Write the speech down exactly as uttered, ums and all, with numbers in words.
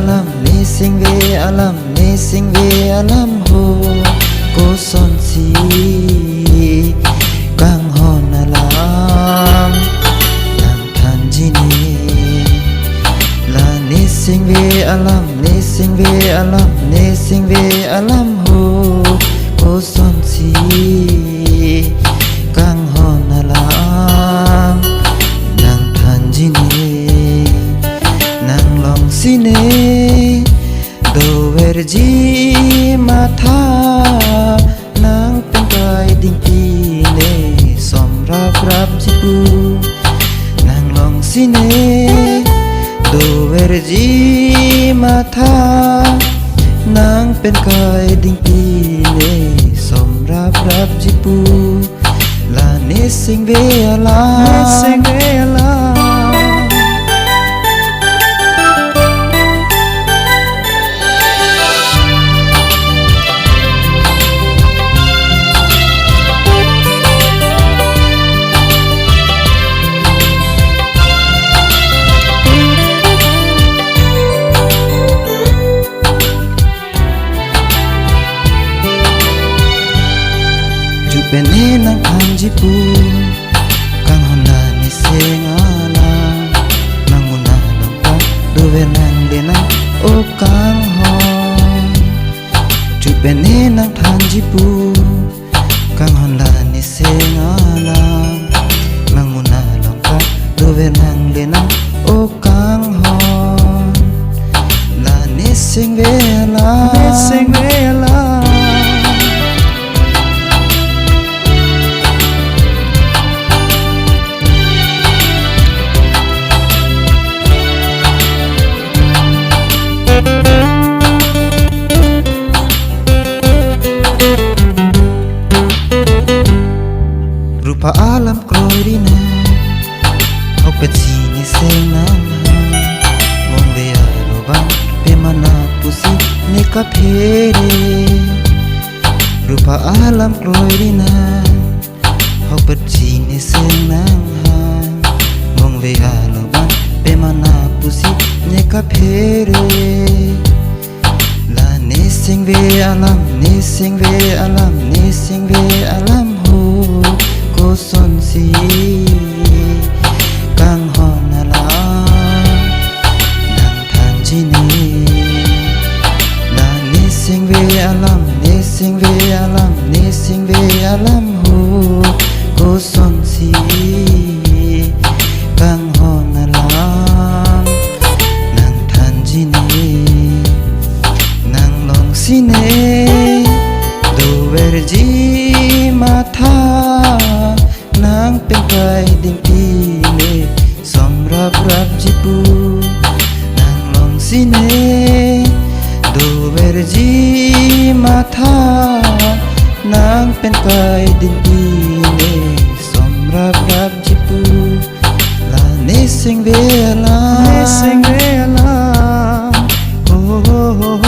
Alam, nesingve alam, nesingve alam ho, kosonsi kanghon alam nangthanji ne. La nesingve alam, nesingve alam, nesingve alam ho, kosonsi kanghon alam nangthanji ne. Nanglongsi ne doverji matha, nang pen kai dingpi ne somraprapji pu. Nanglongsi ne doverji matha, nang pen kai dingpi ne somraprapji pu. La nesingve alam, nesingve alam. Ju pen ne nangthanji pu, kanghon la nesing alam. Manguna longta dover nang le nang, o kanghon. Ju pen ne nangthanji pu, kanghon la nesing alam. Manguna longta dover nang le nang, o kanghon. La nesingve alam, nesingve alam. Rupa alam kroi ri nang, hokpet si nesing nang ha. Mongve alo abang pemana pusi ne kaphere. Rupa alam kroi ri nang, hokpet si nesing nang ha. Mongve alo abang pemana pusi ne kaphere. La nesingve alam, nesingve alam, nesingve alam ho, kosonsi kanghon alam nangthanji ne. La nesingve alam, nesingve alam, nesingve alam ho, kosonsi kanghon alam nangthanji ne. Nanglongsi ne doverji matha, nang pen kai dingpi ne somraprapji pu. Nanglongsi ne doverji matha, nang pen kai dingpi ne somraprapji pu. La nesingve alam, nesingve alam. Ho, ho, ho.